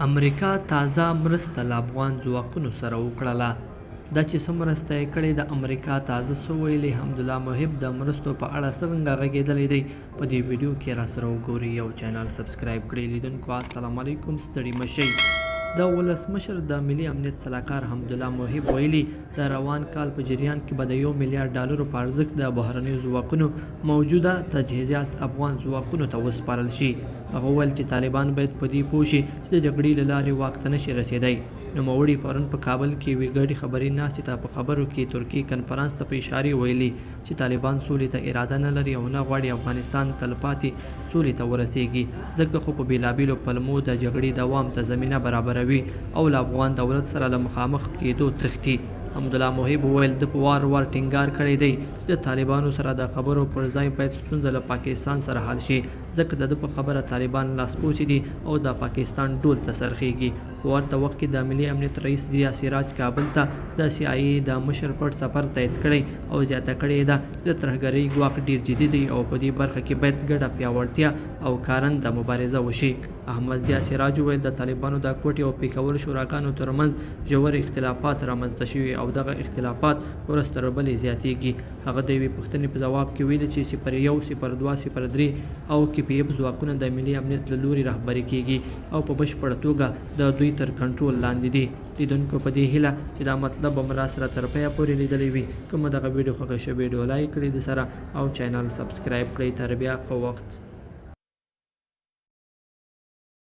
امریکا تازه مرسته له افغان ځواکونو سره وکړله. دا چې څه مرسته یې کړې، د امریکا تازه څه ویلي، حمدالله محب د مرستو په اړه څرنګه غږېدلی دی، په دې ویډیو کې راسره وګورئ او چینل سبسکرایب کړئ. لیدونکو السلام علیکم، ستړي مه شئ. د ولسمشر د ملي امنیت سلاکار حمدالله محب ویلي، د روان کال په جریان کې به د 1 میلیارډ ډالرو په ارزښت د بهرنیو ځواکونو موجوده تجهیزات افغان ځواکونو ته وسپارل شي. هغه وویل چې طالبان باید په دې پوه شي چې د جګړې له لارې واک ته نشي رسېدای. نوموړي پرون په کابل کې یوې ګډې خبري ناستې ته په خبرو کې ترکیې کنفرانس ته په اشارې ویلي چې طالبان سولې ته اراده نه لري او نه غواړي افغانستان تلپاتې سولې ته ورسېږي، ځکه خو په بېلابېلو پلمو د جګړې دوام ته زمینه برابروي او له افغان دولت سره له مخامخ کېدو تښتي. حمدالله محب وویل، ده په وار وار ټینګار کړی دی چې د طالبانو سره د خبرو پر ځای باید ستونزه له پاکستان سره حل شي، ځکه د ده په خبره طالبان لاسپوڅي دي او د پاکستان ډول ته څرخیږي. په ورته وخت کې د ملي امنیت رئیس ضیا سراج کابل ته د سي آی اې د مشر پټ سفر تایید کړی او زیاته کړې ده چې د ترهګرۍ ګواښ ډېر جدي دی او په دې برخه کې باید ګډه پیاوړتیا او کارنده مبارزه وشي. احمد ضیا سراج وویل، د طالبانو د کوټې او پېښور شوراګانو ترمنځ ژور اختلافات رامنځته شوي او دغه اختلافات ورځ تر بلې زیاتیږي. هغه د یوې پوښتنې په ځواب کې ویلي چې 01، 02، 03 او کې پي اف ځواکونه د ملي امنیت له لوري رهبري کیږي او په بشپړه توګه د دوی تر کنټرول لاندې دي. لیدونکو په دې هیله چې دا مطلب به مو راسره تر پایه پورې لیدلی وي. که مو دغه ویډیو خوښه شوه، ویډیو لایک کړئ د سره او چینل سبسکرایب کړئ. تر بیا ښه وخت.